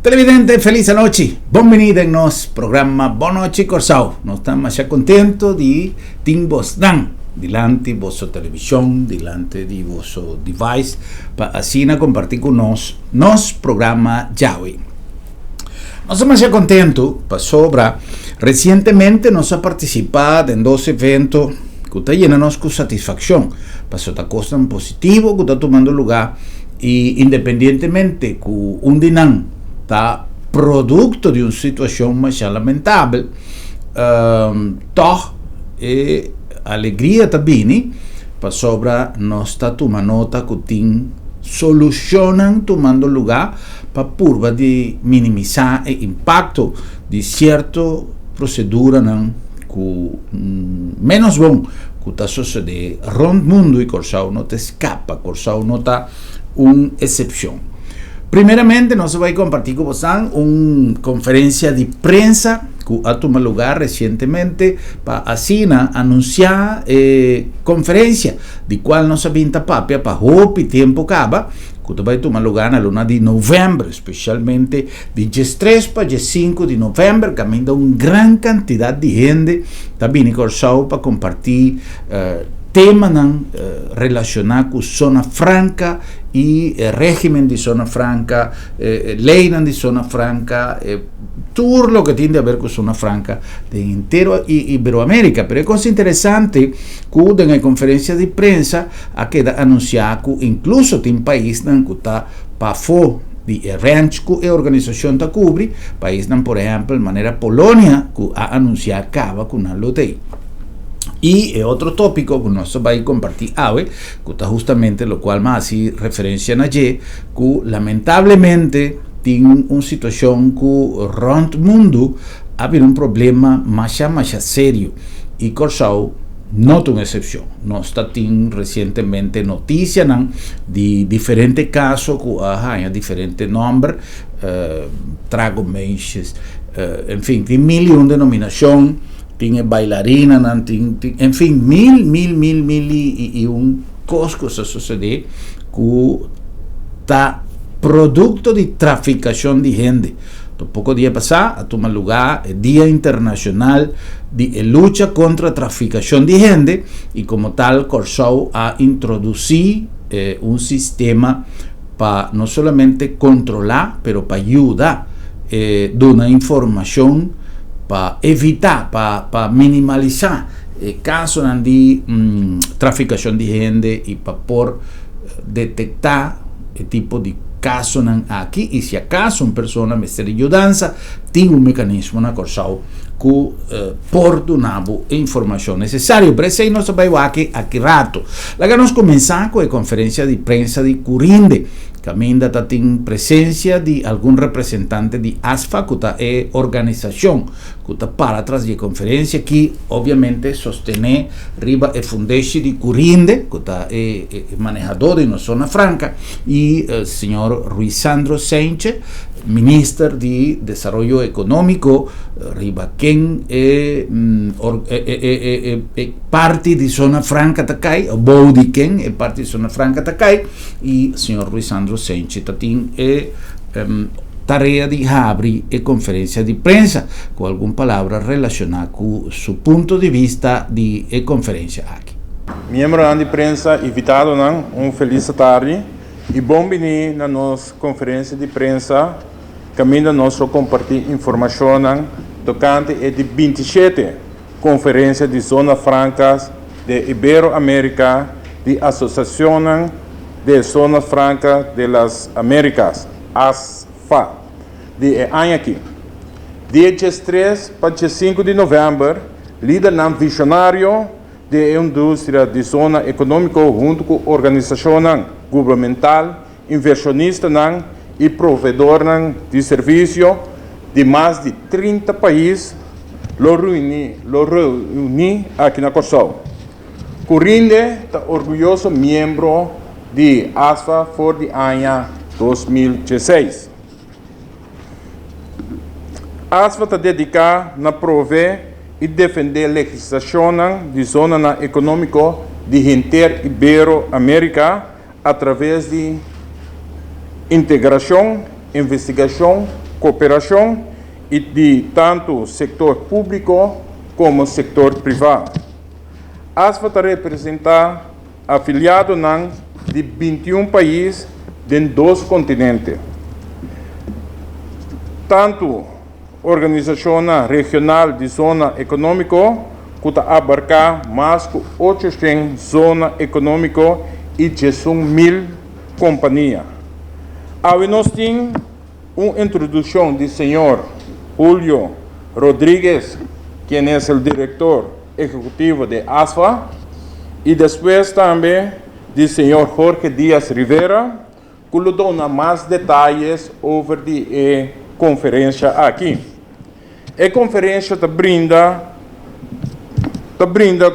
Televidente, felis anochi. Bon bini den nos programa Bon Nochi Kòrsou. Nos ta masha kontentu di tin bosnan dilanti boso televishon, dilanti di boso device, pa asina kompartí ku nos nos programa djawe. Nos ta masha kontentu pasobra resientemente nos a partisipá den dos evento ku ta yena nos ku satisfakshon, pasobra ta kosnan positivo ku ta tumando lugá i independientemente ku un di nan ta produkto di un situashon masha lamentabel, tòg e alegria ta bini pasobra nos ta tuma nota ku tin solushonnan tumando lugá pa purba di minimisá e impakto di sierto proseduranan ku ménos bon ku ta sosodé rònt mundu i Kòrsou no ta eskapa, Kòrsou no ta un esepshon. Primeramente nos a bai kompartí ku bosan un konferensia di prensa ku a tuma lugá resientemente pa asina anunsiá e konferensia di kual nos a bin ta papia pa hopi tempu kaba ku ta bai tuma lugá na luna di novèmber, spesialmente di diestres pa diesinku di novèmber, kaminda un gran kantidat di hende ta bini Kòrsou pa kompartí temanan relashoná ku Zona Franka i e régimen di Zona Franka, e leinan di Zona Franka, tur loke tin di haber ku Zona Franka den henter Iberoamérika. Pero e kos interesante ku den e konferensia di prensa a keda anunsiá ku inkluso tin paisnan ku ta pafó di e ranch ku e organisashon ta kubri, paisnan por ehèmpel manera Polonia ku a anunsiá kaba ku nan lo ta ei. I e otro tópiko ku nos ta bai kompartí awe, ku ta hustamente lokual mi a hasi referensia na dje, ku lamentablemente tin un situashon ku rònt mundu a bira un problema masha masha serio i Kòrsou no ta un eksepshon. Nos ta tin resientemente notisianan di diferente kaso ku a haña diferente nòmber, tragomeisjes, en fin, tin mil i un denominashon, tin e bailarinanan, tin, tin, en fin, mil, mil, mil, mil i un kos ku sa sosodé ku ta produkto di trafikashon di hende. To poko dia pasá a tuma lugá e Dia Internashonal di e Lucha kontra Trafikashon di Hende i komo tal Kòrsou a introdusí un sistema pa no solamente kontrolá pero pa yuda duna informashon pa evitá, pa minimalisá e kasonan di trafikashon di hende i pa por detektá e tipo di kasonan aki i si akaso un persona mester di yudansa tin un mekanismo na Kòrsou ku por duna bo e informashon nesesario. Pero esei nos ta bai wak aki rato. Laga nos kuminsá ku e konferensia di prensa di Curinde kaminda ta tin presensia di algun representante di ASFA ku ta e organisashon ku ta para tras di e konferensia ki obviamente sostené riba e fundeshi di Curinde, ku ta e manehadó di nos Zona Franka, i señor Ruisandro Cijntje, minister di Desaroyo Ekonómiko, riba ken e e parti di Zona Franka ta kai, o bou di ken e parti di Zona Franka ta kai, i señor Ruisandro Cijntje ta tin e tarea di habri e konferensia di prensa ku algun palabra relashoná ku su punto di vista di e konferensia aki. Miembronan di prensa, invitadonan, un felis atardi i bon bini na nos konferensia di prensa kaminda nos lo kompartí informashonnan tokante e di bintishete konferensia di Zona Frankas de Iberoamerika di Asosiashonnan de Zonas Frankas de las Amerikas, ASFA, di e aña aki. Dia diestres pa diesinku di novèmber, lidernan vishonario di e industria di zona ekonómiko huntu ku organisashonnan gubernamental, invershonistanan i proveedornan di servisio di mas di 30 pais lo reuní lo reuní aki na Kòrsou. Curinde ta orguyoso miembro di ASFA for di aña 2016. ASFA ta dediká na provee i defendé legislashonnan di zonanan ekonómiko di henter Iberoamérika atraves di integrashon, investigashon koperashon i di tantu sektor públiko komo sektor privá. ASFA ta representá afiliadonan di 21 pais den dos kontinente. Tantu organisashonnan regional di zona ekonómiko ku ta abarká mas ku 800 zona ekonómiko i 11.000 kompania. Awe nos tin un introdukshon di señor Julio Rodríguez, ken ta e direktor ehekutivo di ASFA, i despues tambe di señor Jorge Díaz Rivera, ku lo duna mas detaye over di e konferensia aki. E konferensia ta brinda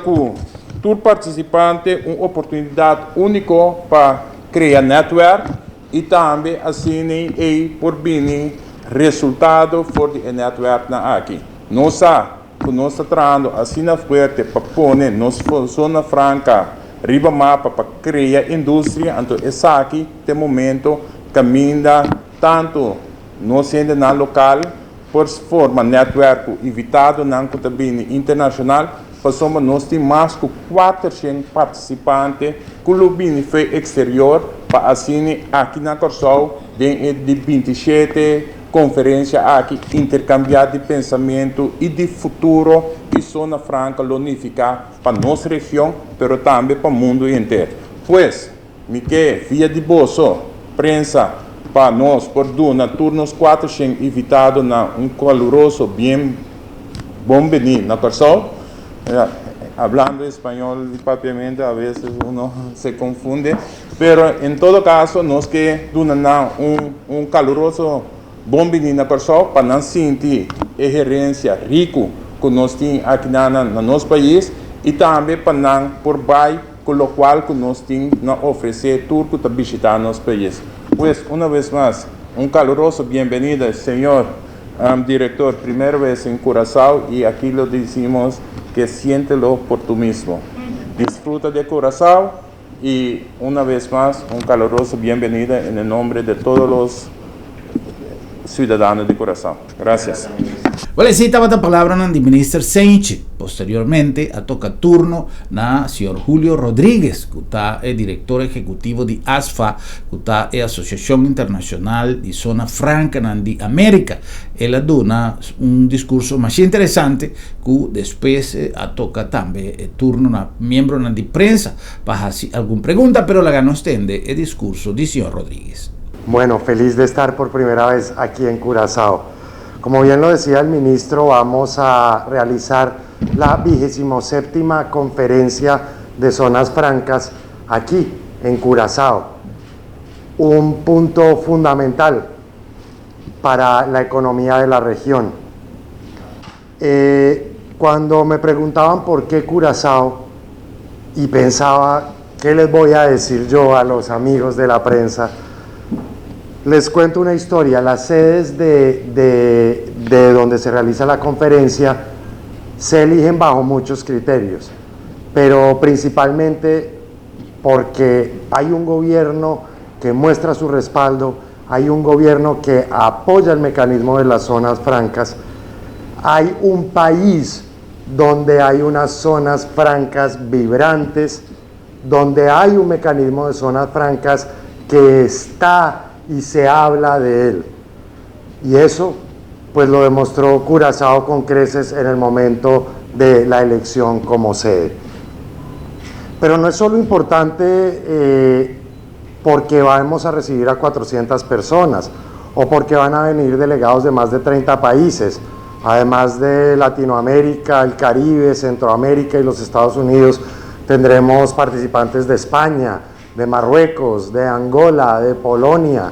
ku tur partisipante un oportunidat úniko pa krea network i tambe asina e por bini resultado for di e network nan aki. Nos sa ku nos ta trahando asina fuerte pa pone nos zona franka riba mapa pa krea industria, anto esaki ta e momento kaminda tantu nos hendenan lokal por forma network invitadonan ku tambe internashonal, pasobra nos tin mas ku 400 partisipante ku lo bini for di eksterior pa asina aki na Kòrsou den di 27 konferensia aki interkambiá di pensamentu i di futuro i zona franka lo nifiká pa nos region, pero tambe pa mundu henter. Pues, mi ke via di boso, prensa, pa nos por duna tur nos 400 invitadonan un kaluroso bien bon biní na Kòrsou. Hablando español y papiamento a veces uno se confunde, pero en todo caso nos ke duna un kaluroso bon biní na Kòrsou pa nan sinti e herensia riku ku nos tin aki na nos pais i tambe pa nan por bai ku loke ku nos tin na ofresé tur ku ta bishitá nos pais. Pues, una vez más, un caluroso bienvenida, señor director, primera vez en Curazao y aquí lo decimos que siéntelo por tú mismo. Disfruta de Curazao y una vez más un caluroso bienvenida en el nombre de todos los ciudadanos de Curazao. Gracias. Bueno, esei tabata palabra di minister Cijntje. Posteriormente, a toka turno na señor Julio Rodríguez, ku ta e direktor ehekutivo di ASFA, ku ta e Asosiashon Internashonal di Zona Franka di Amérika. El a duna un diskurso mas interesante, ku despues a toka tambe turno na miembro di prensa pa hasi algun pregunta, pero laga nos tende e diskurso di señor Rodríguez. Bueno, feliz de estar por primera vez aquí en Curazao. Como bien lo decía el ministro, vamos a realizar la 27.ª conferencia de zonas francas aquí en Curazao. Un punto fundamental para la economía de la región. Cuando me preguntaban por qué Curazao y pensaba qué les voy a decir yo a los amigos de la prensa, les cuento una historia. Las sedes de donde se realiza la conferencia se eligen bajo muchos criterios, pero principalmente porque hay un gobierno que muestra su respaldo, hay un gobierno que apoya el mecanismo de las zonas francas, hay un país donde hay unas zonas francas vibrantes, donde hay un mecanismo de zonas francas que está y se habla de él. Y eso pues lo demostró Curazao con creces en el momento de la elección como sede. Pero no es solo importante porque vamos a recibir a 400 personas o porque van a venir delegados de más de 30 países, además de Latinoamérica, el Caribe, Centroamérica y los Estados Unidos, tendremos participantes de España, de Marruecos, de Angola, de Polonia,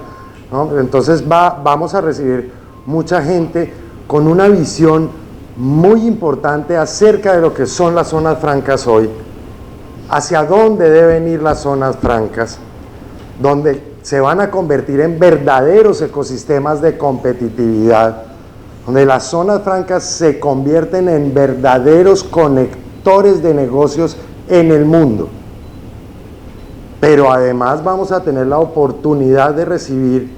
¿no? Entonces vamos a recibir mucha gente con una visión muy importante acerca de lo que son las zonas francas hoy, hacia dónde deben ir las zonas francas, donde se van a convertir en verdaderos ecosistemas de competitividad, donde las zonas francas se convierten en verdaderos conectores de negocios en el mundo. Pero además vamos a tener la oportunidad de recibir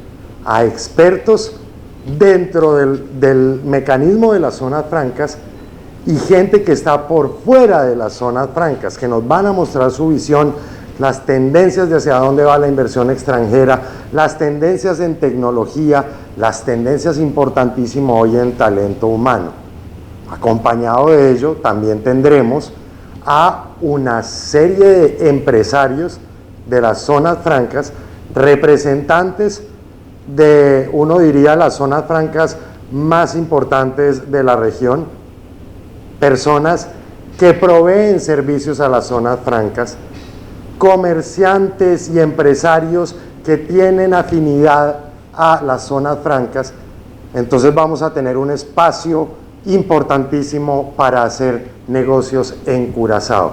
a expertos dentro del, del mecanismo de las zonas francas y gente que está por fuera de las zonas francas, que nos van a mostrar su visión, las tendencias de hacia dónde va la inversión extranjera, las tendencias en tecnología, las tendencias importantísimo hoy en talento humano. Acompañado de ello, también tendremos a una serie de empresarios de las zonas francas, representantes de, uno diría, las zonas francas más importantes de la región, personas que proveen servicios a las zonas francas, comerciantes y empresarios que tienen afinidad a las zonas francas. Entonces vamos a tener un espacio importantísimo para hacer negocios en Curazao.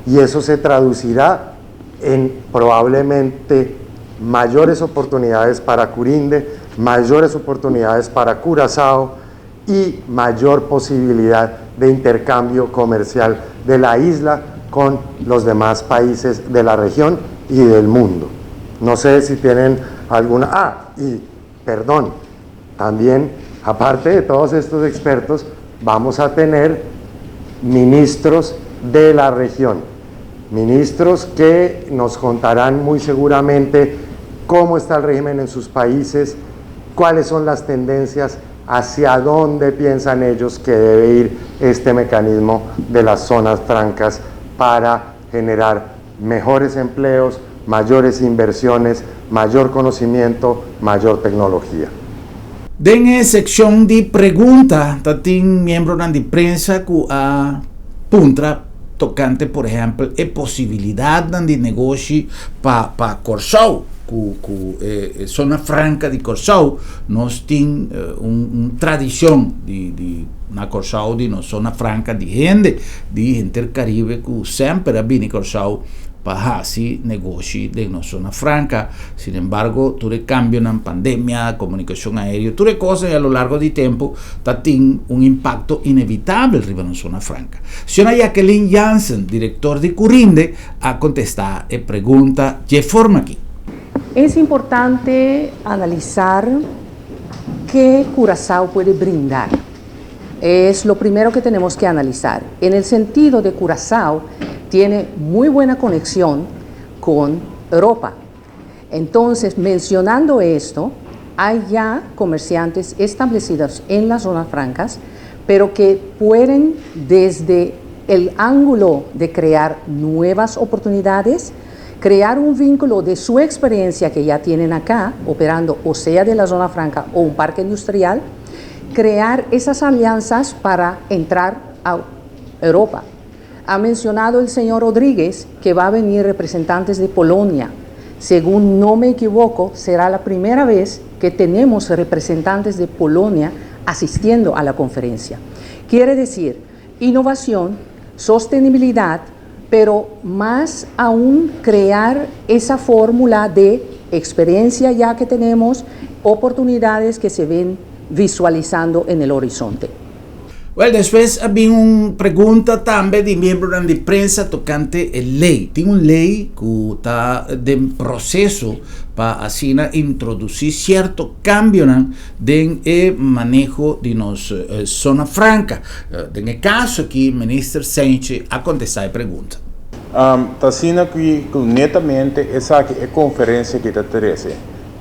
Y eso se traducirá en probablemente mayores oportunidades para Curinde, mayores oportunidades para Curazao y mayor posibilidad de intercambio comercial de la isla con los demás países de la región y del mundo. No sé si tienen alguna. Ah, y perdón, también, aparte de todos estos expertos, vamos a tener ministros de la región, ministros que nos contarán muy seguramente cómo está el régimen en sus países, cuáles son las tendencias, hacia dónde piensan ellos que debe ir este mecanismo de las zonas francas para generar mejores empleos, mayores inversiones, mayor conocimiento, mayor tecnología. Den e sekshon di pregunta, tin miembro di prensa ku a puntra tokante, por ehèmpel, e posibilidat di negoshi pa Kòrsou, ku zona franka di Kòrsou. Nos tin un tradishon di na Kòrsou di nos zona franka di hende di henter Karibe ku semper a bini Kòrsou pa hasi negoshi den nos zona franka. Sin embargo, tur kambio na pandemia, komunikashon aéreo, tur kos a lo largo di tempu tin un impakto inevitabel riba nos zona franka. Señora Jacqueline Jansen, direktor di Curinde, a kontestá e pregunta di forma aki. Es importante analizar qué Curazao puede brindar. Es lo primero que tenemos que analizar. En el sentido de Curazao, tiene muy buena conexión con Europa. Entonces, mencionando esto, hay ya comerciantes establecidos en las zonas francas, pero que pueden, desde el ángulo de crear nuevas oportunidades, crear un vínculo de su experiencia que ya tienen acá, operando o sea de la zona franca o un parque industrial, crear esas alianzas para entrar a Europa. Ha mencionado el señor Rodríguez que va a venir representantes de Polonia. Según no me equivoco, será la primera vez que tenemos representantes de Polonia asistiendo a la conferencia. Quiere decir, innovación, sostenibilidad, pero más aún crear esa fórmula de experiencia ya que tenemos, oportunidades que se ven visualizando en el horizonte. Well, despues tabatin un pregunta tambe di miembro di prensa tokante e lei. Tin un lei ku ta den proseso pa asina introdusí sierto kambio den e maneho di nos zona franka. Den kaso aki, minister Cijntje a kontestá e pregunta. Ta asina ku netamente esaki e konferensia ku ta trese.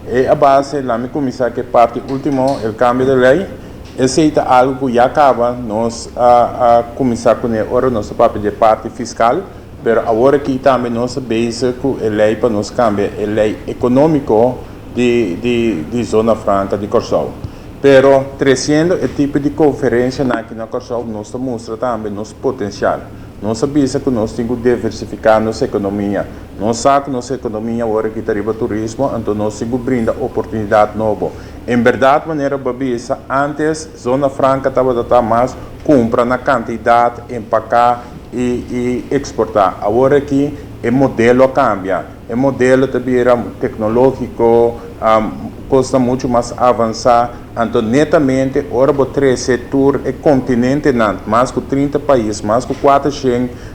E a base, laga mi kuminsá ku e parti último, e kambio di lei, esei ta algu ku ya kaba nos a kuminsá kuné ora nos papia di parti fiskal, pero awor aki tambe nos ta bezig ku e lei pa nos kambia e lei ekonómiko di zona franka di Kòrsou. Pero tresiendo e tipo di konferensia aki na Kòrsou, nos ta mustra tambe nos potensial. Nos sa ku nos tin ku diversifiká nos ekonomia. Nos sa ku nos ekonomia awor aki ta riba turismo, anto nos tin ku brinda oportunidat nobo. En berdat, manera bo a bisa, antes zona franka tabata mas kumpra na kantidat, empaká i eksportá. Awor aki e modelo a kambia. E modelo tambe ta teknológiko, Kosnan muchu mas avansá, anto netamente ora bo trese tur e kontinentenan, mas ku 30 pais, mas ku 400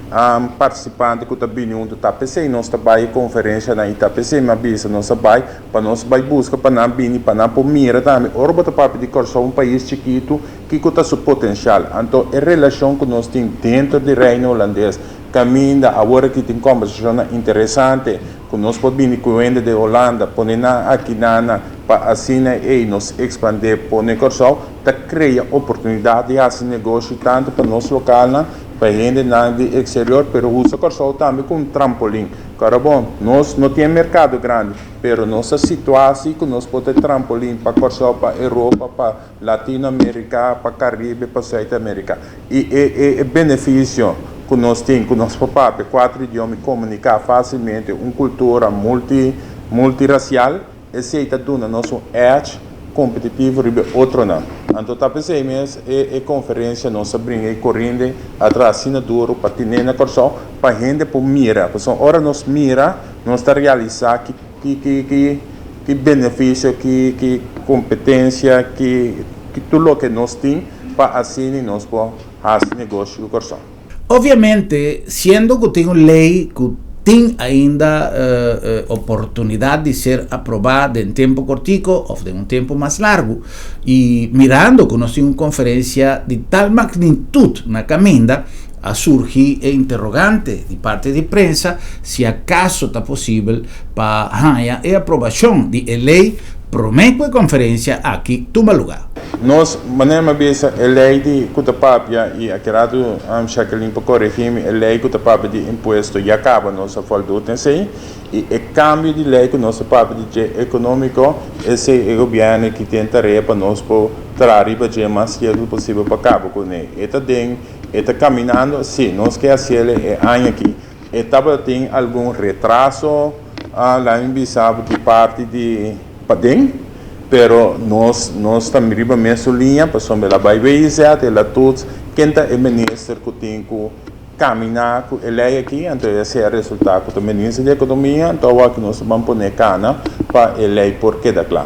partisipante ku ta bini huntu, ta p'esei nos ta bai e konferenshanan i ta p'esei mi a bisa nos a bai pa nos bai buska pa nan bini pa nan por mira tambe ora bo ta papia di Kòrsou un pais chikitu kiko ta su potenshal, anto e relashon ku nos tin dentro di Reino Hulandes kaminda awor aki tin kòmbersashonnan interesante. Ku nos por bini ku hende di Holanda pone nan aki nana pa asina ei nos ekspandé pone Kòrsou ta krea oportunidat di hasi negoshi tantu pa nos lokalnan, pa hendenan di eksterior pero usa Kòrsou tambe ku un trampolin. Kòrda bon, nos no tin e merkado grandi pero nos ta situá si ku nos por ta e trampolin pa Kòrsou, pa Europa, pa Latinoamerika, pa Karibe, pa Suidamerika. I e e benefisio ku nos tin ku nos por papia kuater idioma i komuniká fásilmente un kultura multi multirasial, esei ta duna nos un edge kompetitivo riba e otronan. Anto ta p'esei mes e e konferensia nos a bringa i korinde atras asina duru pa tene na Kòrsou pa hende por mira. Pasobra ora nos mira nos ta realisá ki ki ki ki ki benefisio, ki ki kompetensia, ki ki tur loke nos tin pa asina nos por hasi negoshi ku Kòrsou. Obviamente, siendo ku tin un lei ku tin ainda oportunidat di ser aprobá den tempu kortiko òf den un tempu mas largu, i mirando ku nos tin un konferensia di tal magnitut na kaminda, a surgi e interrogante di parti di prensa si akaso ta posibel pa haña e aprobashon di e lei promé ku e konferensia aki tuma lugá. Nos, manera mi a bisa, e lei di ku ta papia, i aki ratu Jacqueline por koregi mi, e lei ku ta papia di impuesto ya kaba nos a voldoet esei, i e kambio di lei ku nos ta papia di dje ekonómiko, esei e gobièrnu ki tin tarea pa nos por traha riba dje mas kierto posibel pa kaba kuné. E ta den, e ta kaminando, si, nos ke hasiel e aña aki. E tabatin algun retraso, laat mi bisa bo di parti di paden, pero nos nos ta riba mesun liña pasobra el a bai WIZ, el a toets ken ta e minister ku tin ku kaminá ku e lei aki, anto esei a resultá ku ta minister di ekonomia, anto awor nos ta ban pone kana pa e lei por keda kla.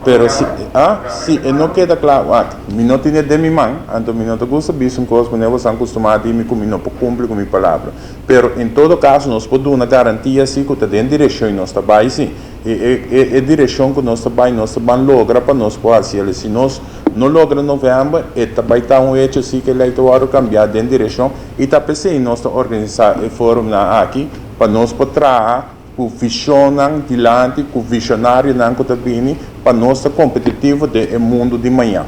Pero si, ah, si e no keda kla, wak, mi no tine den mi man, anto mi no ta gusta bisa un kos manera boso a kustumá di mi ku mi no por kumpli ku mi palabra. Pero en todo kaso nos por duna garantia si ku ta den direkshon i nos ta bai si. E, e, e, e direkshon ku nos ta bai nos ta ban logra pa nos por hasi el. Si nos no logra novèmber, e ta bai ta un hecho si ku e lei ta wòrdu kambiá den direkshon i ta p'esei nos ta organisá e forumnan aki pa nos por traha ku vishonnan dilanti, ku vishonarionan ku ta bini pa nos ta kompetitivo den e mundu di mañan.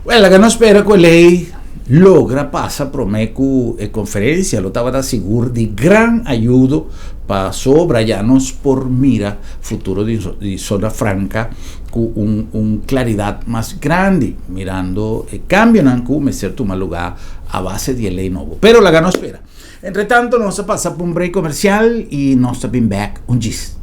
Wèl, laga nos spera ku e lei logra pasa promé ku e konferensia. Lo tabata sigur di gran ayudo pasobra ya nos por mira futuro di Zona Franka ku un un klaridat mas grandi, mirando e kambionan ku mester tuma lugá a base di e lei nobo. Pero laga nos spera. Entre tanto nos a pasa pa un break comercial y nos ta bin back un djis.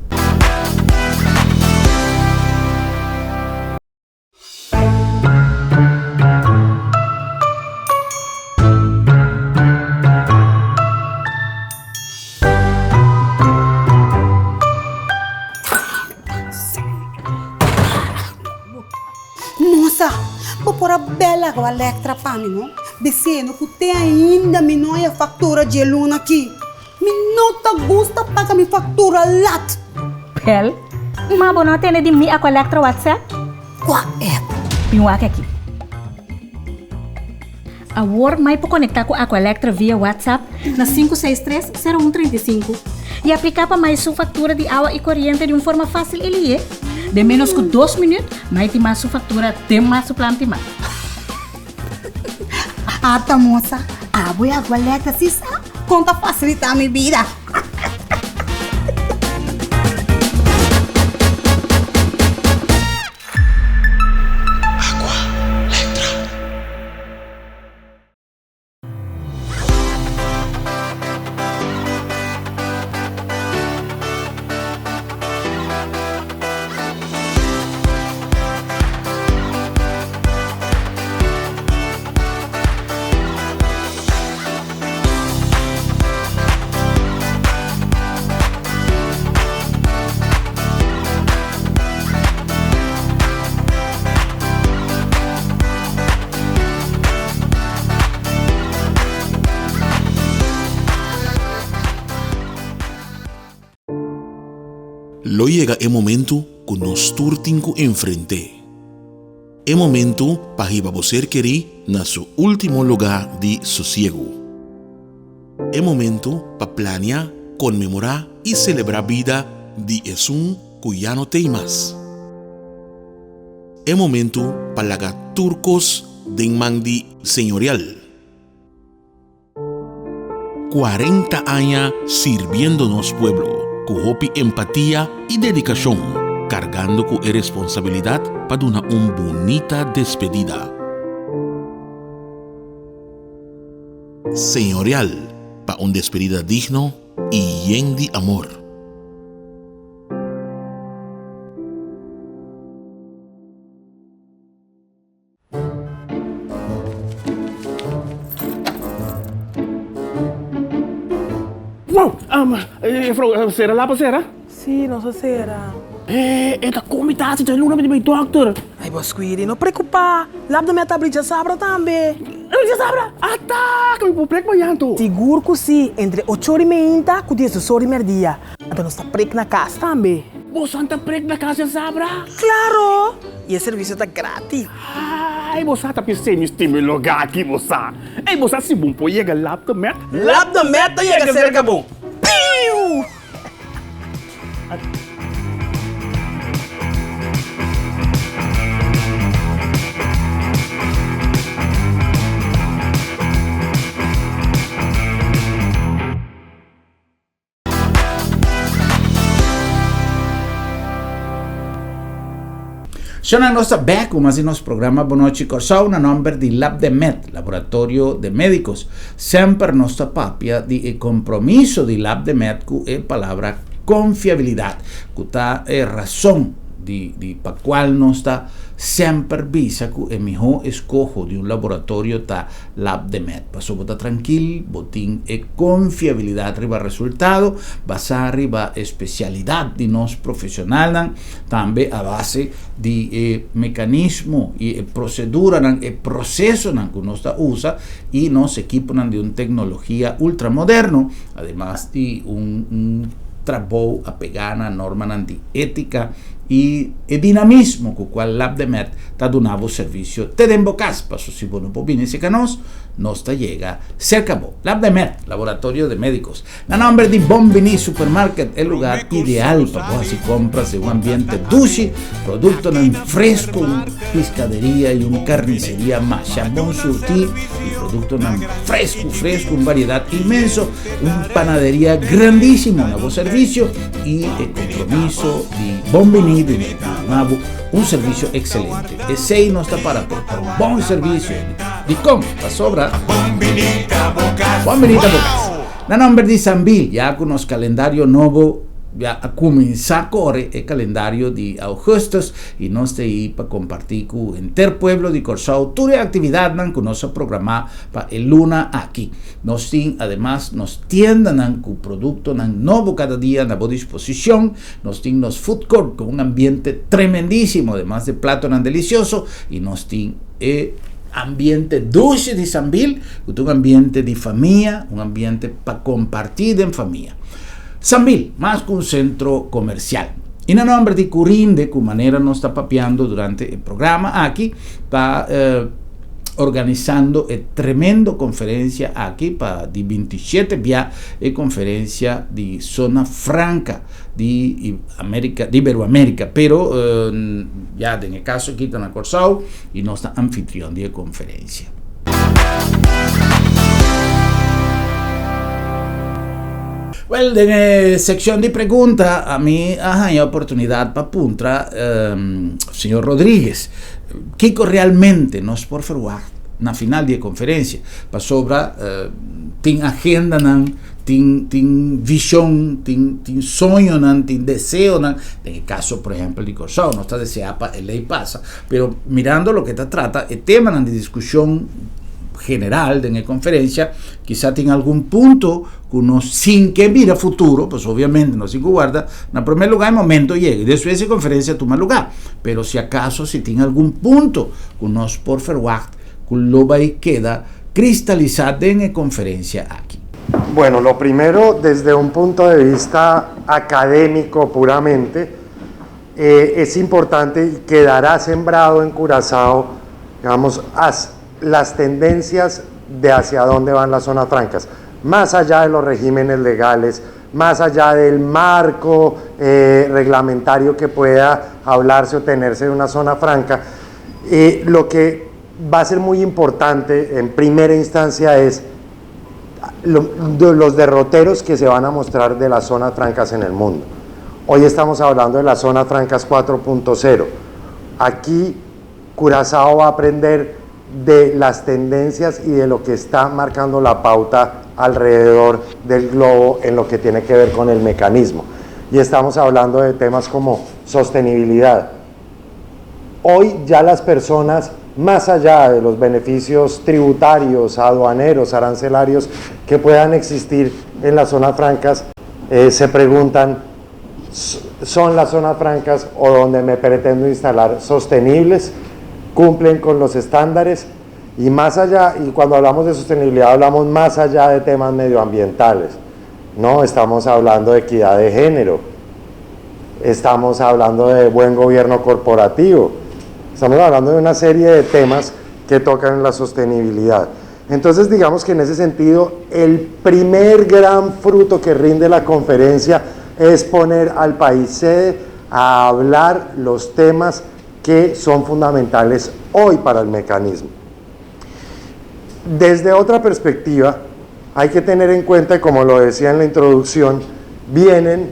Mosa, bo por a bel awa Lectra pa mi, no? Biseno ku te ainda mi no haya faktura dje luna aki. Mi no ta gusta paga mi faktura lat. Bel, ma bo no a tende di mi Aqua Lectra WhatsApp? Kua app? Bin wak aki. Awor mai por konektá ku Aqualectra via WhatsApp na 563 0135 i apliká pa mai su faktura di awa i koriente di un forma fásil i lihé. Den ménos ku dos minüt, mai tin mas su faktura den mas su plan timá. Ata mosa, abo e Aqualectra si sa kon ta fasilitá mi bida. Lo yega e momentu ku nos tur tin ku enfrent'é. E momentu pa hiba bo ser kerí na su último lugá di sosiegu. E momentu pa plania, konmemorá i selebrá bida di esun ku ya no t'ei mas. E momentu pa laga tur kos den man di Señorial. 40 aña sirbiendo nos pueblo ku hopi empatia i dedikashon, kargando ku e responsabilidat pa duna un bunita despedida. Señorial pa un despedida digno i yen di amor. Wow! Um, juffrouw, sera lapa sera? Sí, nos a sera. Eh, e ta komi ta hasi luna mi di dokter. Ai, bo Squiri, no preokupá. Lap de mi a tabli djasabra tambe. Djasabra? Ata, ku mi por prek mañan to. Sigur ku sí, entre ocho ora i meinta ku diesdos ora i mèrdia. Anto nos ta prek na kas tambe. Boso ta prek na kas djasabra? Klaro! I e servisio ta gratis. Ai, bo sa ta pis'é mi stima e lugá aki, bo sa. Ei, bo sa si bon por yega Lap de Met? Lap de Met ta yega serka bo. Piu! Shona nos ta bek ku mas di nos programa Bonochi Kòrsou na nòmber di LabdeMed, Laboratorio de Médicos. Semper nos ta papia di e kompromiso di LabdeMed ku e palabra konfiabilidat, ku ta e rason di di pa kual nos ta semper bisa ku e mihó eskoho di un laboratorio ta LabdeMed. Paso bo ta trankil, bo tin e konfiabilidat riba resultado basá riba e spesialidat di nos profesionalnan, tambe a base di e mekanismo i e proseduranan, e prosesonan ku nos ta usa i nos ekiponan di un teknologia ultramoderno, ademas di un un trabou apegá na normanan di étika i e dinamismo ku kual LabdeMed ta duna bo servisio te den bo kas. Paso si bo no por bini serka nos, nos ta yega serka bo. LabdeMed, Laboratorio de Médicos. Na nomber di Bon Bini Supermarket, e lugar ideal pa bo hasi compras den un ambiente dushi, productonan fresco, un piscaderia y un carniceria masha bon surti y productonan fresco fresco, un variedad inmenso, un panaderia grandísimo na bo servicio y e compromiso di Bon Bini di duna bo un servicio excelente. Esey nos ta para p'e, pa un bon servicio. Dikon? Pasobra Bon Bini ta bo kas. Na nomber di Sambil, ya ku nos kalendario nobo ya a kuminsá kore, e kalendario di augustus, i nos ta ei pa kompartí ku henter pueblo di Kòrsou tur e aktividatnan ku nos a programá pa e luna aki. Nos tin ademas nos tiendanan ku produktonan nobo kada dia na bo disposishon. Nos tin nos food court ku un ambiente tremendísimo, ademas di platonan delisioso, i nos tin e ambiente dushi di Sambil, ku ta un ambiente di famia, un ambiente pa kompartí den famia. Sambil, mas ku un sentro komersial. I na nòmber di Curinde, ku manera nos ta papiando durante e programa aki, ta organisando e tremendo konferensia aki pa di 27 bia e konferensia di Zona Franka di Amerika, di Iberoamerica, pero ya den e kaso aki ta na Kòrsou i nos ta anfitrion di e konferensia. Wel, den e sekshon di pregunta ami a haña oportunidat pa puntra señor Rodriguez kiko realmente nos por ferwagt na final di e konferensia, pasobra tin agendanan. Tin tin vision, tin tin soñonan, tin deseonan, den e caso por ehempel di Corsou nos ta desea pa e ley pasa, pero mirando loke ta trata e temanan di discusion general den e conferencia kisa tin algun punto cu nos sin ke bira futuro, pues obviamente nos tin cu warda na primer lugar e momento yega y despues e conferencia tuma lugar, pero si acaso si tin algun punto cu nos por verwacht cu lo bay keda cristaliza den e conferencia aki. Bueno, lo primero, desde un punto de vista académico puramente, es importante y quedará sembrado en Curazao, digamos, las tendencias de hacia dónde van las zonas francas, más allá de los regímenes legales, más allá del marco reglamentario que pueda hablarse o tenerse de una zona franca, lo que va a ser muy importante en primera instancia es los derroteros que se van a mostrar de las zonas francas en el mundo. Hoy estamos hablando de las zonas francas 4.0. Aquí Curazao va a aprender de las tendencias y de lo que está marcando la pauta alrededor del globo en lo que tiene que ver con el mecanismo. Y estamos hablando de temas como sostenibilidad. Hoy ya las personas, más allá de los beneficios tributarios, aduaneros, arancelarios que puedan existir en las zonas francas, se preguntan, ¿son las zonas francas o donde me pretendo instalar sostenibles? ¿Cumplen con los estándares? Y más allá, y cuando hablamos de sostenibilidad hablamos más allá de temas medioambientales, ¿no? Estamos hablando de equidad de género, estamos hablando de buen gobierno corporativo, estamos hablando de una serie de temas que tocan la sostenibilidad. Entonces, digamos que en ese sentido, el primer gran fruto que rinde la conferencia es poner al país sede a hablar los temas que son fundamentales hoy para el mecanismo. Desde otra perspectiva, hay que tener en cuenta, como lo decía en la introducción, vienen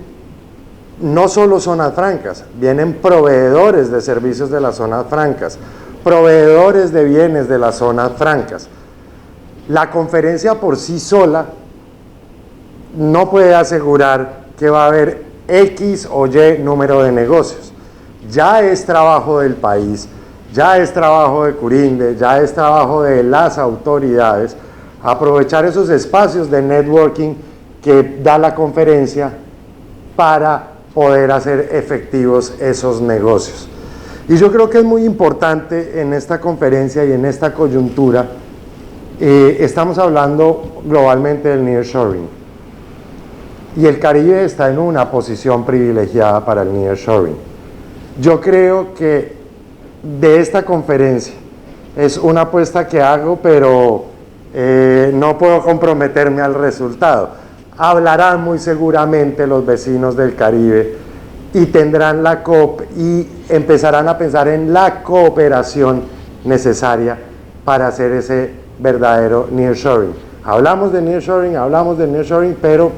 no solo zonas francas, vienen proveedores de servicios de las zonas francas, proveedores de bienes de las zonas francas. La conferencia por sí sola no puede asegurar que va a haber X o Y número de negocios. Ya es trabajo del país, ya es trabajo de Curinde, ya es trabajo de las autoridades aprovechar esos espacios de networking que da la conferencia para poder hacer efectivos esos negocios. Y yo creo que es muy importante en esta conferencia y en esta coyuntura, estamos hablando globalmente del nearshoring. Y el Caribe está en una posición privilegiada para el nearshoring. Yo creo que de esta conferencia es una apuesta que hago, pero no puedo comprometerme al resultado. Hablarán muy seguramente los vecinos del Caribe y tendrán la COP y empezarán a pensar en la cooperación necesaria para hacer ese verdadero nearshoring. Hablamos de nearshoring, hablamos de nearshoring, pero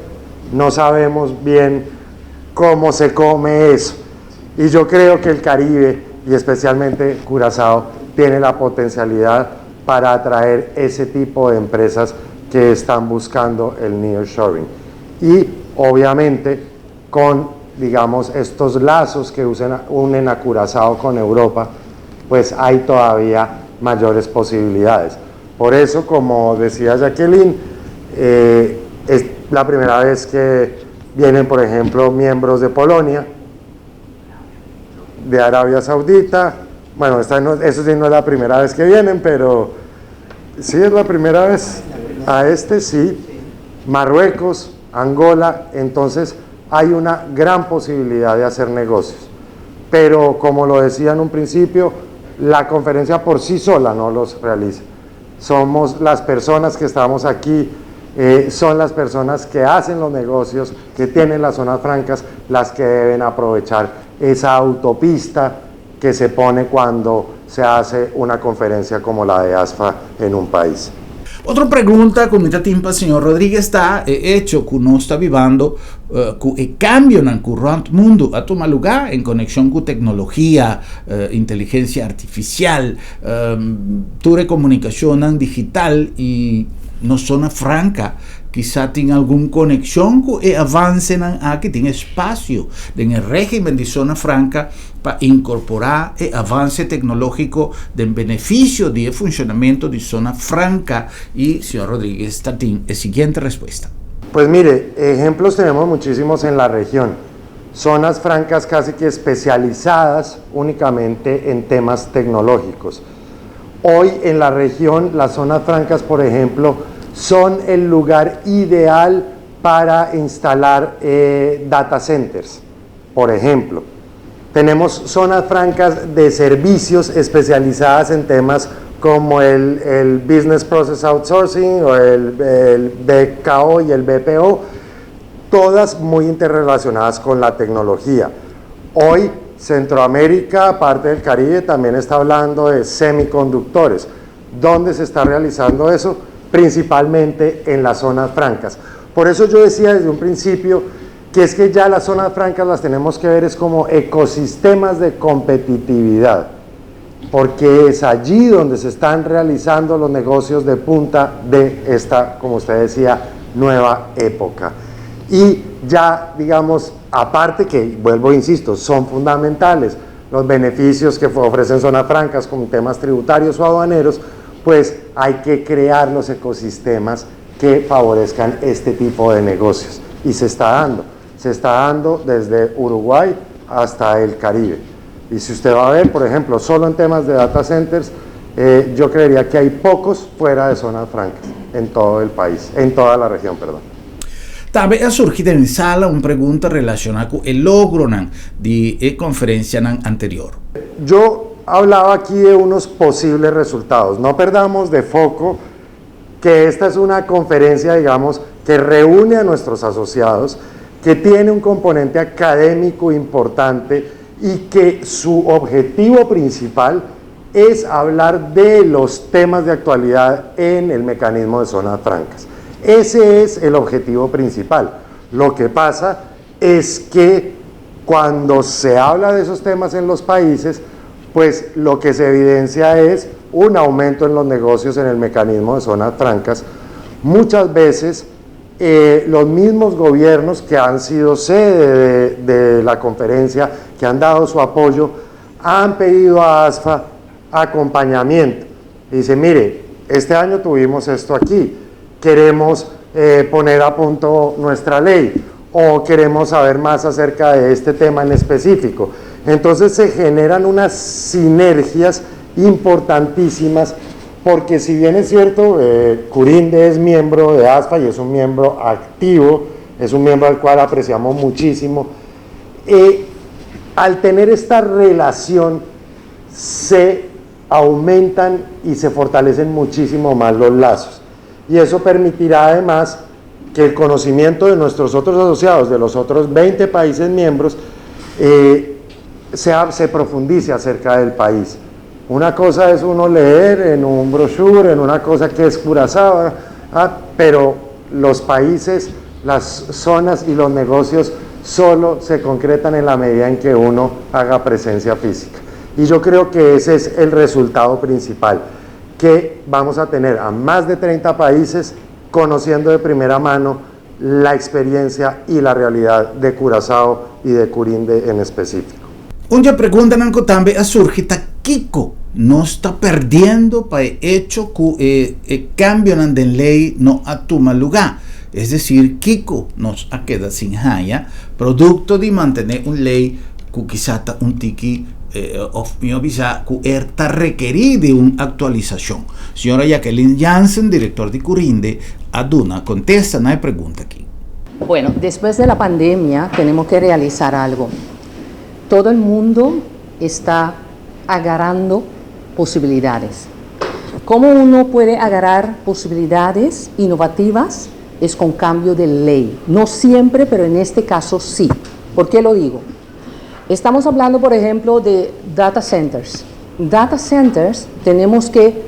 no sabemos bien cómo se come eso. Y yo creo que el Caribe, y especialmente Curazao, tiene la potencialidad para atraer ese tipo de empresas que están buscando el nearshoring. Y obviamente con, digamos, estos lazos que unen a Curazao con Europa, pues hay todavía mayores posibilidades. Por eso, como decía Jacqueline, es la primera vez que vienen, por ejemplo, miembros de Polonia, de Arabia Saudita. Bueno, esta no, eso sí no es la primera vez que vienen, pero sí es la primera vez. A este sí, Marruecos, Angola. Entonces hay una gran posibilidad de hacer negocios. Pero como lo decía en un principio, la conferencia por sí sola no los realiza. Somos las personas que estamos aquí, son las personas que hacen los negocios, que tienen las zonas francas, las que deben aprovechar esa autopista que se pone cuando se hace una conferencia como la de ASFA en un país. Otro pregunta ku mi tin pa señor Rodríguez ta e echo ku nos ta bibando ku e kambionan ku rònt mundu a tuma lugá en konekshon ku teknologia, inteligensia artifisial, tur e komunikashonnan digital i nos zona franka kisas tin algun konekshon ku e avansenan aki, tin espasio den e régimen di zona franka pa inkorporá e avanse teknológiko den benefisio di e funshonamentu di zona franka i señor Rodríguez tin e siguiente respuesta. Pues mire, ejemplos tenemos muchísimos en la región. Zonas francas casi que especializadas únicamente en temas tecnológicos. Hoy en la región, las zonas francas, por ejemplo, son el lugar ideal para instalar eh, data centers, por ejemplo. Tenemos zonas francas de servicios especializadas en temas como el, Business Process Outsourcing o el, el BKO y el BPO, todas muy interrelacionadas con la tecnología. Hoy Centroamérica, parte del Caribe, también está hablando de semiconductores. ¿Dónde se está realizando eso? Principalmente en las zonas francas. Por eso yo decía desde un principio que es que ya las zonas francas las tenemos que ver es como ecosistemas de competitividad, porque es allí donde se están realizando los negocios de punta de esta, como usted decía, nueva época. Y ya, digamos, aparte que, vuelvo, insisto, son fundamentales los beneficios que ofrecen zonas francas con temas tributarios o aduaneros, pues hay que crear los ecosistemas que favorezcan este tipo de negocios. Y se está dando, se está dando desde Uruguay hasta el Caribe. Y si usted va a ver, por ejemplo, solo en temas de data centers, eh, yo creería que hay pocos fuera de zonas francas en todo el país, en toda la región, perdón. Tambe a surgi den sala un pregunta relashoná ku e logronan di e konferensianan anterior. Yo hablaba aquí de unos posibles resultados. No perdamos de foco que esta es una conferencia, digamos, que reúne a nuestros asociados, que tiene un componente académico importante y que su objetivo principal es hablar de los temas de actualidad en el mecanismo de zonas francas. Ese es el objetivo principal. Lo que pasa es que cuando se habla de esos temas en los países, pues lo que se evidencia es un aumento en los negocios en el mecanismo de zonas francas. Muchas veces eh, los mismos gobiernos que han sido sede de, la conferencia, que han dado su apoyo, han pedido a ASFA acompañamiento. Dice, mire, este año tuvimos esto aquí, queremos eh, poner a punto nuestra ley o queremos saber más acerca de este tema en específico. Entonces se generan unas sinergias importantísimas porque si bien es cierto, eh, Curinde es miembro de ASFA y es un miembro activo, es un miembro al cual apreciamos muchísimo, eh, al tener esta relación se aumentan y se fortalecen muchísimo más los lazos. Y eso permitirá además que el conocimiento de nuestros otros asociados, de los otros 20 países miembros, eh, se profundice acerca del país. Una cosa es uno leer en un brochure, en una cosa que es Curazao, ah, pero los países, las zonas y los negocios solo se concretan en la medida en que uno haga presencia física. Y yo creo que ese es el resultado principal, que vamos a tener a más de 30 países conociendo de primera mano la experiencia y la realidad de Curazao y de Curinde en específico. Un dje preguntanan ku tambe a surgi ta kiko nos ta perdiendo pa e echo ku e e kambionan den lei no a tuma lugá, es desir kiko nos a keda sin haña produkto di mantené un lei ku kisá ta un tiki òf mihó bisá ku er ta rekerí di un aktualisashon. Señora Jacqueline Jansen, direktor di Curinde, a duna kontesta na e pregunta aki. Bueno, después de la pandemia tenemos que realizar algo. Todo el mundo está agarrando posibilidades. ¿Cómo uno puede agarrar posibilidades innovativas? Es con cambio de ley. No siempre, pero en este caso sí. ¿Por qué lo digo? Estamos hablando, por ejemplo, de data centers. Data centers tenemos que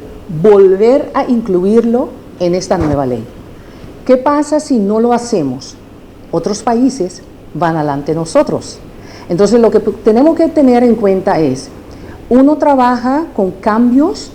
volver a incluirlo en esta nueva ley. ¿Qué pasa si no lo hacemos? Otros países van adelante nosotros. Entonces lo que tenemos que tener en cuenta es, uno trabaja con cambios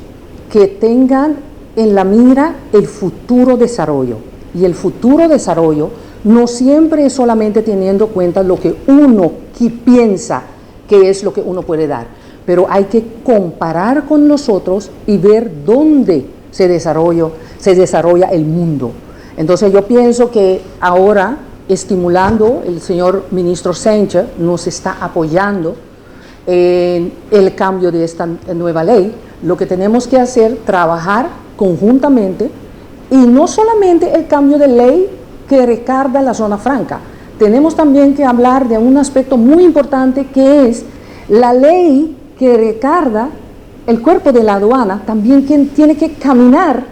que tengan en la mira el futuro desarrollo. Y el futuro desarrollo no siempre es solamente teniendo en cuenta lo que uno piensa que es lo que uno puede dar, pero hay que comparar con los otros y ver dónde se desarrolla, se desarrolla el mundo. Entonces yo pienso que ahora, estimulando, el señor ministro Sánchez nos está apoyando en el cambio de esta nueva ley. Lo que tenemos que hacer, trabajar conjuntamente Y no solamente el cambio de ley que recarga la zona franca, tenemos también que hablar de un aspecto muy importante que es la ley que recarga el cuerpo de la aduana, también quien tiene que caminar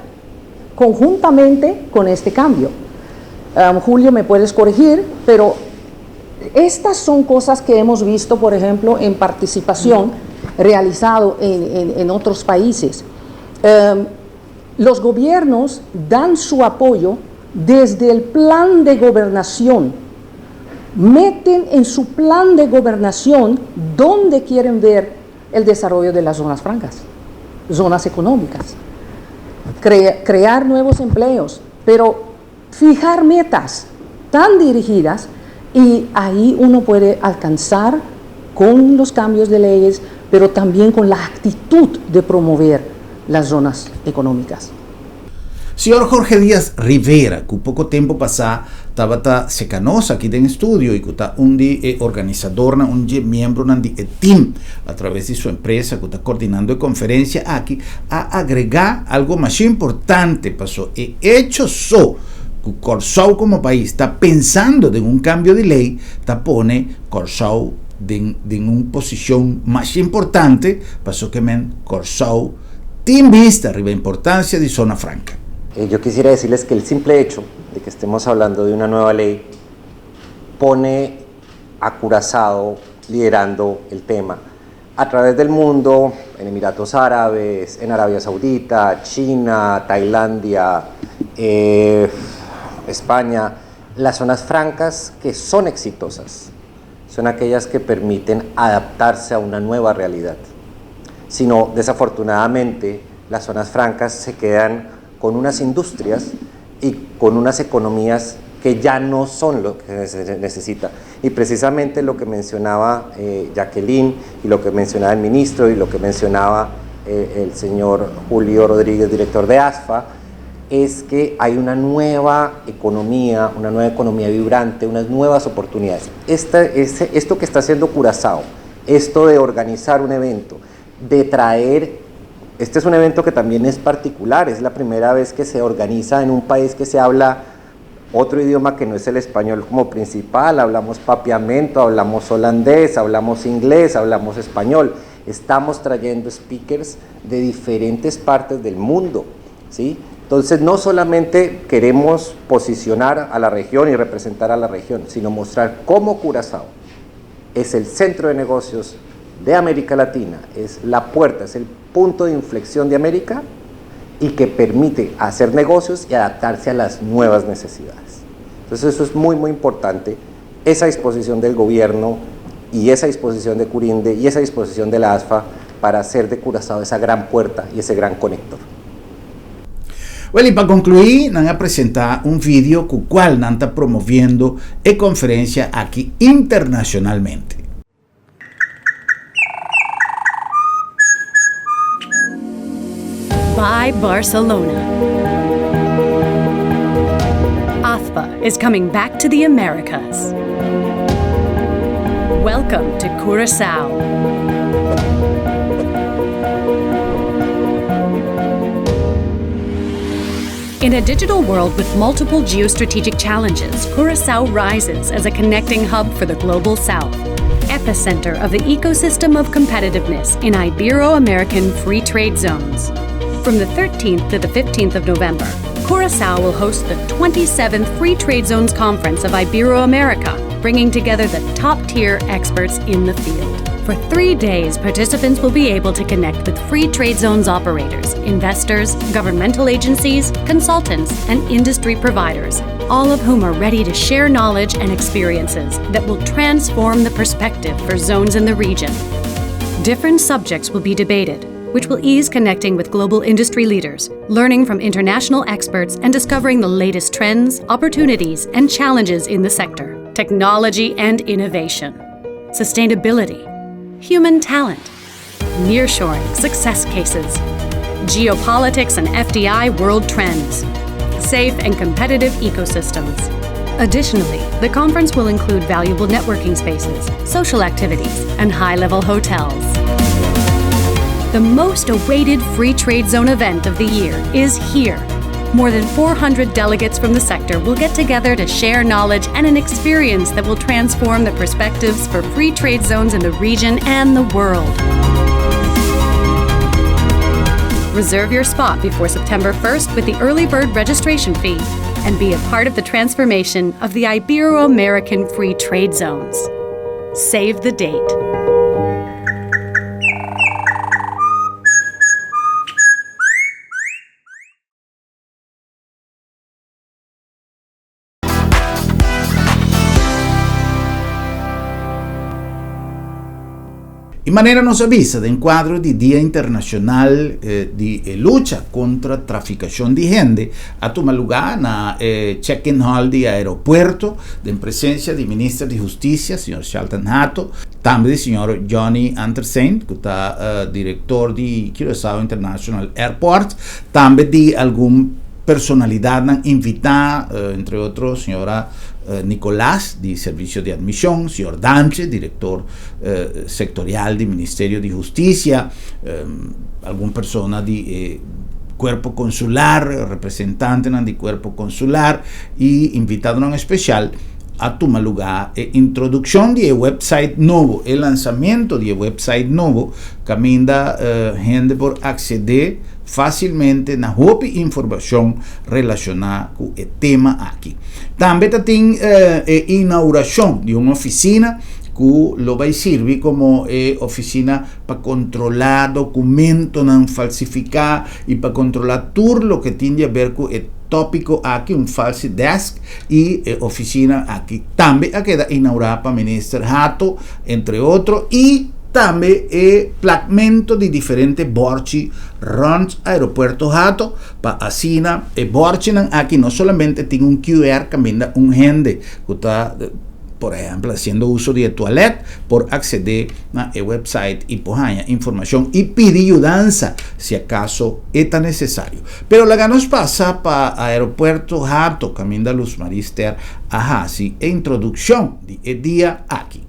conjuntamente con este cambio. Julio, me puedes corregir, pero estas son cosas que hemos visto, por ejemplo, en participación realizado en otros países. Los gobiernos dan su apoyo desde el plan de gobernación. Meten en su plan de gobernación dónde quieren ver el desarrollo de las zonas francas, zonas económicas. Crear nuevos empleos, pero fijar metas tan dirigidas y ahí uno puede alcanzar con los cambios de leyes, pero también con la actitud de promover las zonas económicas. Señor Jorge Díaz Rivera, ku poko tempu pasá tabata serka nos aki den studio i ku ta un di e organisadónan, un di miembronan di e team a traves di su empresa ku ta koordinando e konferensia aki, a agregá algu mas importante paso e echo so ku Kòrsou komo pais ta pensando den un kambio di lei ta pone Kòrsou den den un posishon mas importante paso ke men Kòrsou tin bista riba importansia di zona franka. Yo quisiera decirles que el simple hecho de que estemos hablando de una nueva ley pone a Curazao liderando el tema. A través del mundo, en Emiratos Árabes, en Arabia Saudita, China, Tailandia, eh, España, las zonas francas que son exitosas son aquellas que permiten adaptarse a una nueva realidad. Sino, desafortunadamente, las zonas francas se quedan con unas industrias y con unas economías que ya no son lo que se necesita. Y precisamente lo que mencionaba eh, Jacqueline y lo que mencionaba el ministro y lo que mencionaba eh, el señor Julio Rodríguez, director de ASFA, es que hay una nueva economía, una nueva economía vibrante, unas nuevas oportunidades. Esta, esto que está haciendo Curazao, esto de organizar un evento, de traer, este es un evento que también es particular, es la primera vez que se organiza en un país que se habla otro idioma que no es el español como principal, hablamos papiamento, hablamos holandés, hablamos inglés, hablamos español. Estamos trayendo speakers de diferentes partes del mundo, ¿sí? Entonces, no solamente queremos posicionar a la región y representar a la región, sino mostrar cómo Curazao es el centro de negocios de América Latina, es la puerta, es el punto de inflexión de América y que permite hacer negocios y adaptarse a las nuevas necesidades. Entonces eso es muy, muy importante, esa disposición del gobierno y esa disposición de Curinde y esa disposición de la ASFA para hacer de Curazao esa gran puerta y ese gran conector. Well, i pa konkluí, nan a presentá un video ku kual nan ta promoviendo e konferensia aki internashonalmente. By Barcelona. AFPA is coming back to the Americas. Welcome to Curacao. In a digital world with multiple geostrategic challenges, Curacao rises as a connecting hub for the global south, epicenter of the ecosystem of competitiveness in Ibero American free trade zones. From the 13th to the 15th of November, Curacao will host the 27th Free Trade Zones Conference of Ibero-America, bringing together the top tier experts in the field. For three days, participants will be able to connect with free trade zones operators, investors, governmental agencies, consultants, and industry providers, all of whom are ready to share knowledge and experiences that will transform the perspective for zones in the region. Different subjects will be debated, which will ease connecting with global industry leaders, learning from international experts, and discovering the latest trends, opportunities, and challenges in the sector technology and innovation, sustainability, human talent, nearshoring success cases, geopolitics and FDI world trends, safe and competitive ecosystems. Additionally, the conference will include valuable networking spaces, social activities, and high level hotels. The most awaited free trade zone event of the year is here. More than 400 delegates from the sector will get together to share knowledge and an experience that will transform the perspectives for free trade zones in the region and the world. Reserve your spot before September 1st with the early bird registration fee and be a part of the transformation of the Ibero American Free Trade Zones. Save the date. I manera nos a bisa den kuadro di Dia Internashonal di e Lucha kontra Trafikashon di Hende a tuma lugá na e check-in hall di aeropuerto den presensia di Minister di Hustisia, señor Shalton Hato, tambe di señor Johnny Antersijn ku ta direktor di Curaçao International Airport, tambe di algun personalidatnan invitá, entre otro señora Nicolas di Servisio di Admishon, señor Dantje, direktor sektorial di Ministerio di Hustisia, algun persona di e kuerpo konsular, representantenan di kuerpo konsular i invitadonan espesial a tuma lugá e introdukshon di e website nobo, e lansamentu di e website nobo kaminda hende por aksedé fásilmente na hopi informashon relashoná ku e tema aki. Tambe ta tin e inaugurashon di un ofisina ku lo bai sirbi komo e ofisina pa kontrolá dokumentonan falsifiká i pa kontrolá tur loke tin di aber ku e tópiko aki, un falsi desk, i e ofisina aki tambe a keda inaugurá pa Minister Hato, entre otro, i tambe e plakmento di diferente bòrchi rònt Aeropuerto Hato pa asina e bòrchinan aki no solamente tin un QR kaminda un hende ku ta por ehèmpel hasiendo uso di e tualèt por aksedé na e website i por haña informashon i pidi yudansa si akaso e ta nesesario. Pero laga nos pasa pa Aeropuerto Hato kaminda Luz Marister a hasi e introdukshon di e dia aki.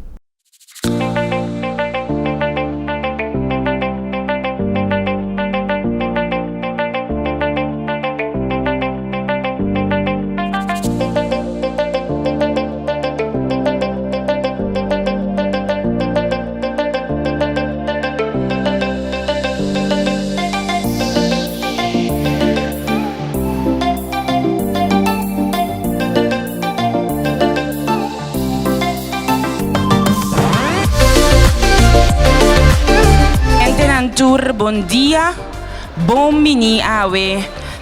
Hentenan tur bon dia, bon bini awe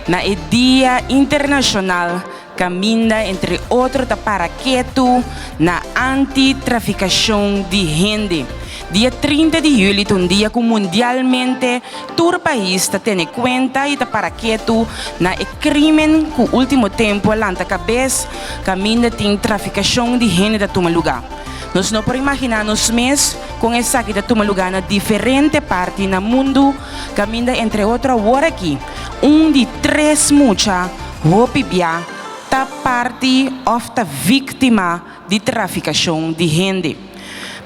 na e dia internashonal kaminda entre otro ta para ketu na anti-trafikashon di hende. Dia 30 di juli ta un dia ku mundialmente tur pais ta tene kuenta i ta para ketu na e krimen ku ultimo tempu a lanta kabes kaminda tin trafikashon di hende ta tuma lugá. Nos no por imaginá nos mes kon esaki ta tuma lugá na diferente parti na mundu kaminda entre otro awor aki un di tres mucha Hopi bia ta parti òf ta víktima di trafikashon di hende.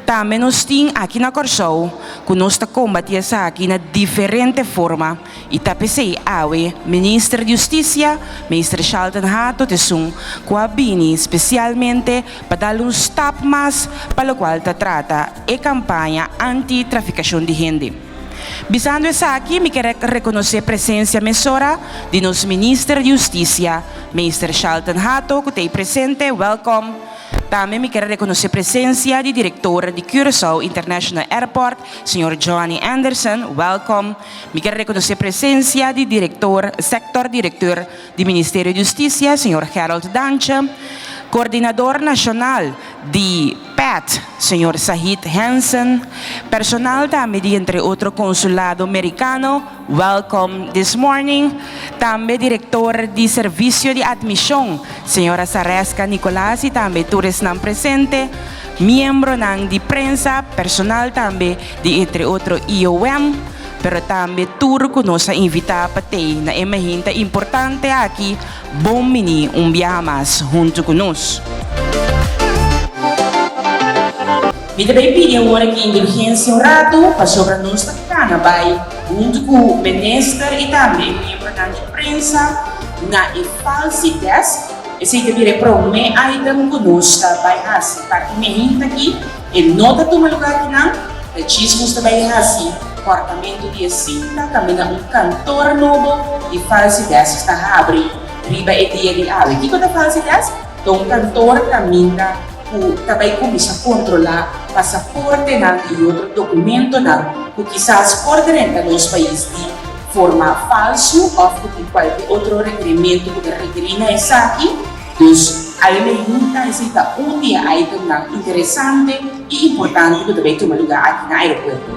Tambe nos tin aki na Kòrsou ku nos ta kombatí esaki na diferente forma i ta p'esei awe Minister di Hustisia, Meester Shalton Hato ta esun ku a bini spesialmente pa dal un stap mas pa lokual ta trata e kampaña anti-trafikashon di hende. Bisando esaki mi ke rekonosé presensia mesora di nos Minister di Hustisia, Meester Shalton Hato ku ta ei presente, welkom. Tambe mi ke rekonosé presensia di Direktor di Curaçao International Airport, señor Johnny Anderson, welkom. Mi ke rekonosé presensia di Direktor, Sector Directeur di Ministerio di Hustisia, señor Gerald Dantje, Koordinador Nashonal di PAT, señor Sahid Hansen, personal tambe di entre otro Consulado Mericano, welcome this morning, tambe Director di Servicio di Admision, señora Sareska Nicolaas y tambe tur esnan presente, miembronan di prensa, personal tambe di entre otro IOM, pero tambe tur cu nos a invita pa tey na e mahinta importante aki, Bon bini un biaha mas huntu ku nos. Mi ta bay pidi awor aki indulgensia un ratu pasobra nos ta kana bay huntu ku minister i tambe e miembronan di prensa. na e Falsi Desk. Esei ta bira e promé item ku nos ta bai hasi parti mehinta aki. E no ta tuma lugá akinan, ta djis nos ta bai hasi kòrtamentu di e sinta kaminda un kantor nobo di Falsi Desk ta habri riba e dia di awe. Kiko ta Falsi Desk? Ta un kantor kaminda ku ta bai kuminsá kontrolá pasaportenan i otro dokumentonan ku kisas por drenta nos pais di forma falsu òf ku tin kualke otro rekerimentu ku ta rekerí na esaki. Dus, awe meinta esei ta un di e itemnan interesante i importante ku ta bai tuma lugá aki na aeropuerto.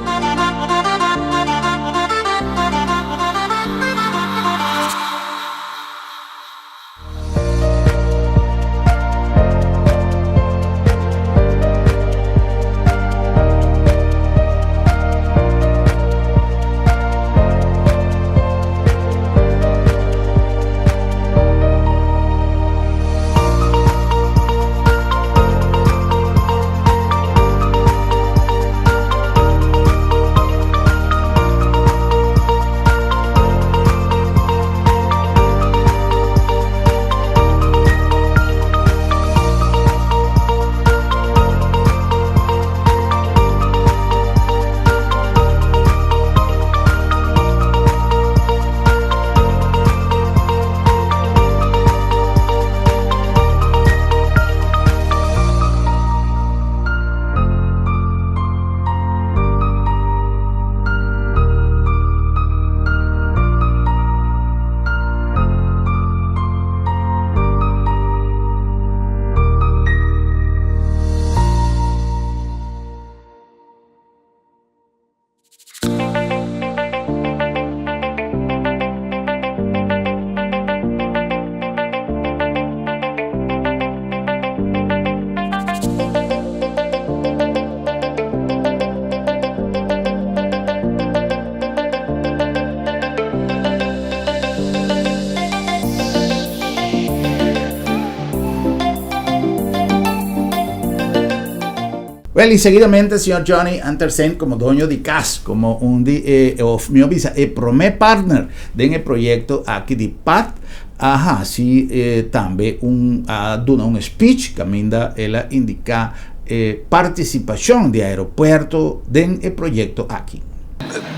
Wel, y seguidamente señor Johnny Andersen como doño di cas, como un di e, of mi bisa e prome partner den e proyecto aki di PAT, a hasi eh, tambe un a duna un speech caminda el a indica e participacion di aeropuerto den e proyecto aki.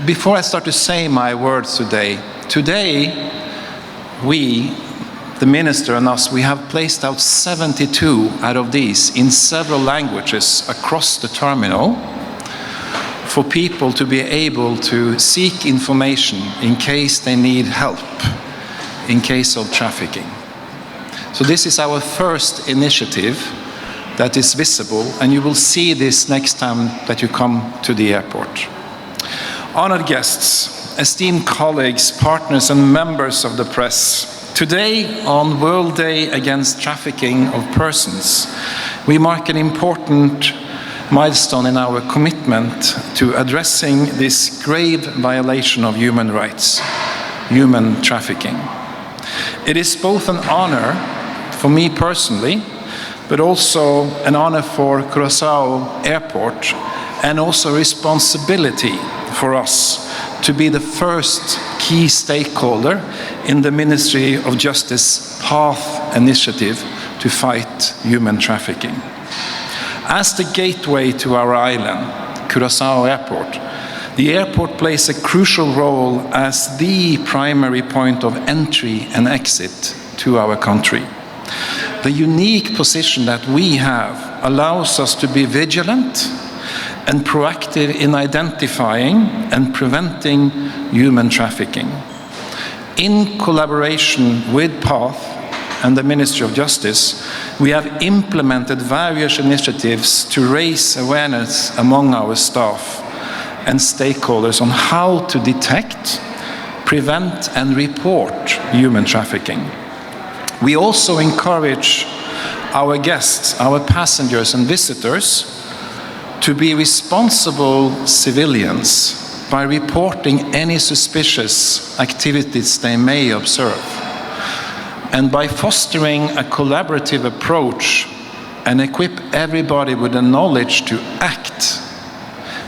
Before I start to say my words today, today we, the minister and us, we have placed out 72 out of these in several languages across the terminal for people to be able to seek information in case they need help in case of trafficking. So this is our first initiative that is visible, and you will see this next time that you come to the airport. Honored guests, esteemed colleagues, partners, and members of the press, today on World Day Against Trafficking of Persons, we mark an important milestone in our commitment to addressing this grave violation of human rights, human trafficking. It is both an honor for me personally, but also an honor for Curacao Airport and also responsibility for us to be the first key stakeholder in the Ministry of Justice PATH initiative to fight human trafficking. As the gateway to our island, Curacao Airport, the airport plays a crucial role as the primary point of entry and exit to our country. The unique position that we have allows us to be vigilant and proactive in identifying and preventing human trafficking. In collaboration with PATH and the Ministry of Justice, we have implemented various initiatives to raise awareness among our staff and stakeholders on how to detect, prevent, and report human trafficking. We also encourage our guests, our passengers, and visitors to be responsible civilians by reporting any suspicious activities they may observe. And by fostering a collaborative approach and equip everybody with the knowledge to act,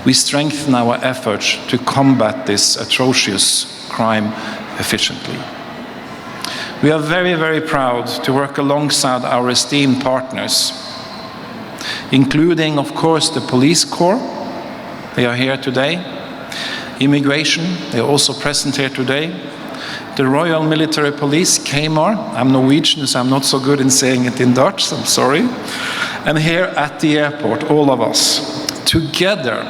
we strengthen our efforts to combat this atrocious crime efficiently. We are very, very proud to work alongside our esteemed partners, including, of course, the police corps. They are here today. Immigration, they are also present here today. The Royal Military Police, KMAR. I'm Norwegian, so I'm not so good in saying it in Dutch, I'm sorry. And here at the airport, all of us, together,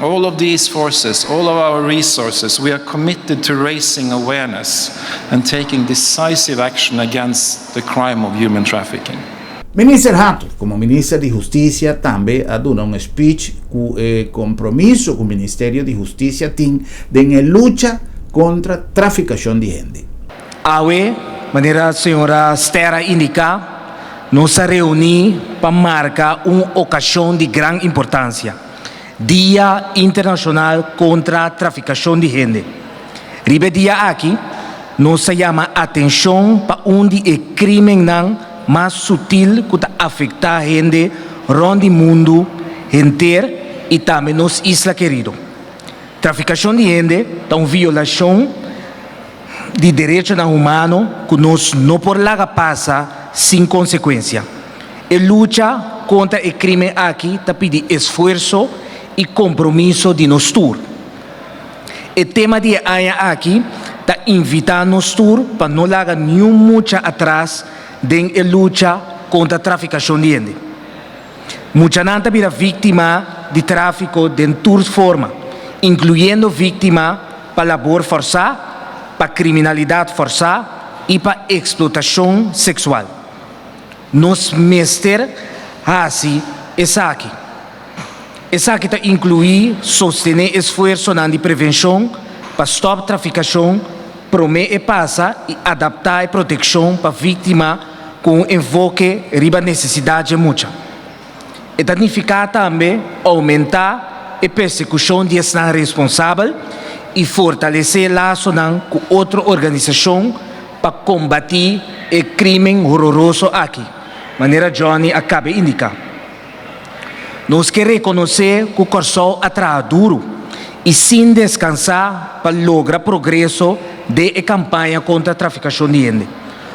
all of these forces, all of our resources, we are committed to raising awareness and taking decisive action against the crime of human trafficking. Minister Hato, komo Minister di Hustisia tambe a duna un speech ku e kompromiso ku Ministerio di Hustisia tin den e lucha kontra trafikashon di hende. Awe, manera señora Ster a indiká, nos a reuní pa marka un okashon di gran importansia, Dia Internashonal kontra Trafikashon di Hende. Riba e dia aki, nos ta yama atenshon pa un di e krímennan mas sutil ku ta afektá hende rònt di mundu henter i tambe nos isla kerido. Trafikashon di hende ta un violashon di derechonan humano ku nos no por laga pasa sin konsekuensia. E lucha kontra e krímen aki ta pidi esfuerso i kompromiso di nos tur. E tema di e aña aki ta invitá nos tur pa no laga niun mucha atras den e lucha kontra trafikashon di hende. Muchanan ta bira víktima di tráfiko den tur forma, inkluyendo víktima pa labor fòrsá, pa kriminalidat fòrsá i pa eksplotashon seksual. Nos mester hasi esaki. Esaki ta inkluí sostené esfuersonan di prevenshon pa stòp trafikashon promé e pasa i adaptá e protekshon pa víktima ku un enfoke riba nesesidat dje mucha. E ta nifiká tambe oumentá e persekushon di esnan responsabel i fortalesé lasonan ku otro organisashon pa kombatí e krímen hororoso aki, manera Johnny a kaba indiká. Nos ke rekonosé ku Kòrsou a traha duru i sin deskansá pa logra progreso den e kampaña kontra trafikashon di hende.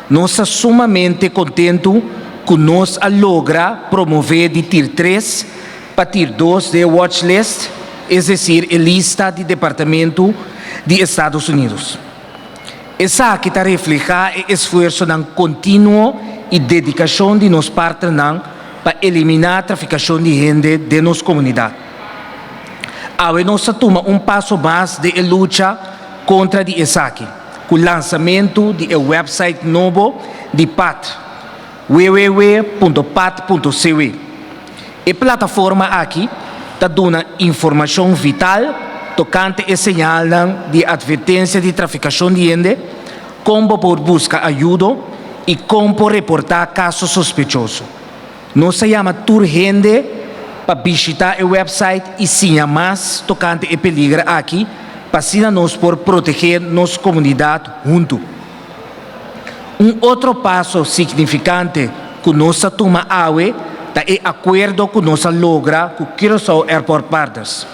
Nos ta sumamente kontentu ku nos a logra promové di Tier tres pa Tier dos den e watch list, es desir e lista di Departamentu di Estados Unidos. Esaki ta reflehá e esfuersonan kontinuo i dedikashon di nos partnernan pa eliminá trafikashon di hende den nos komunidat. Awe nos ta tuma un paso mas den e lucha kontra di esaki ku lansamentu di e wèpsait nobo di pat, www.pat.cw. E plataforma aki ta duna informashon vital tokante e señalnan di atvertensia di trafikashon di hende, kon bo por buska ayudo i kon por reportá kaso sospechoso. Nos ta yama tur hende pa bishitá e wèpsait i siña mas tokante e peliger aki pa asina nos por protegé nos komunidat huntu. Un otro paso signifikante ku nos ta tuma awe ta e akuerdo ku nos a logra ku Curaçao Airport Partners.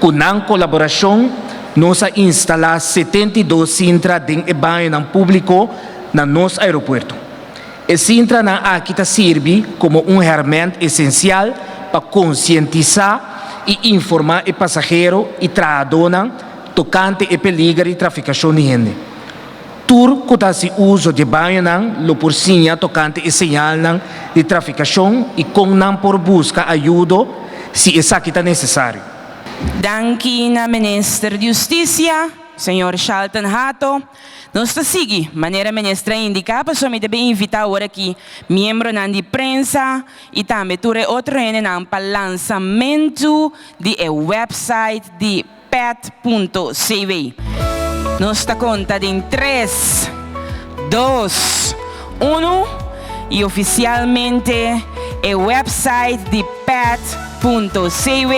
Ku nan kolaborashon nos a instalá 72 sintra den e bañonan públiko na nos aeropuerto. E sintranan aki ta sirbi komo un hèrmènt esensial pa konsientisá i informá e pasahero i trahadónan tokante e peliger di trafikashon di hende. Tur ku ta hasi uso di e bañonan lo por siña tokante e señalnan di trafikashon i kon nan por buska ayudo si esaki ta nesesario. Danki na Minister di Hustisia, señor Shalton Hato. Nos ta sigui manera Minister a indiká pasobra mi ta bin invitá awor aki miembronan di prensa i tambe tur e otro hendenan pa lansamentu di e website di pet.cw. Nos ta konta den tres, dos, unu i ofisialmente e website di pet.cw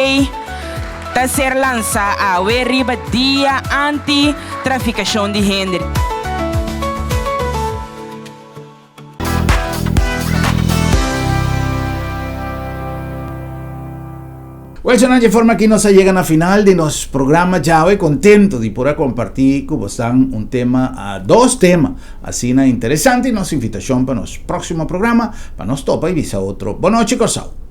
ta ser lansá awe riba Dia Anti Trafikashon di Hende. Wèl shonnan dje forma aki nos a yega na final di nos programa djawe kontentu di por a kompartí ku bosnan un tema dos tema asina interesante i nos invitashon pa nos próksimo programa pa nos topa i bisa otro Bonochi Kòrsou.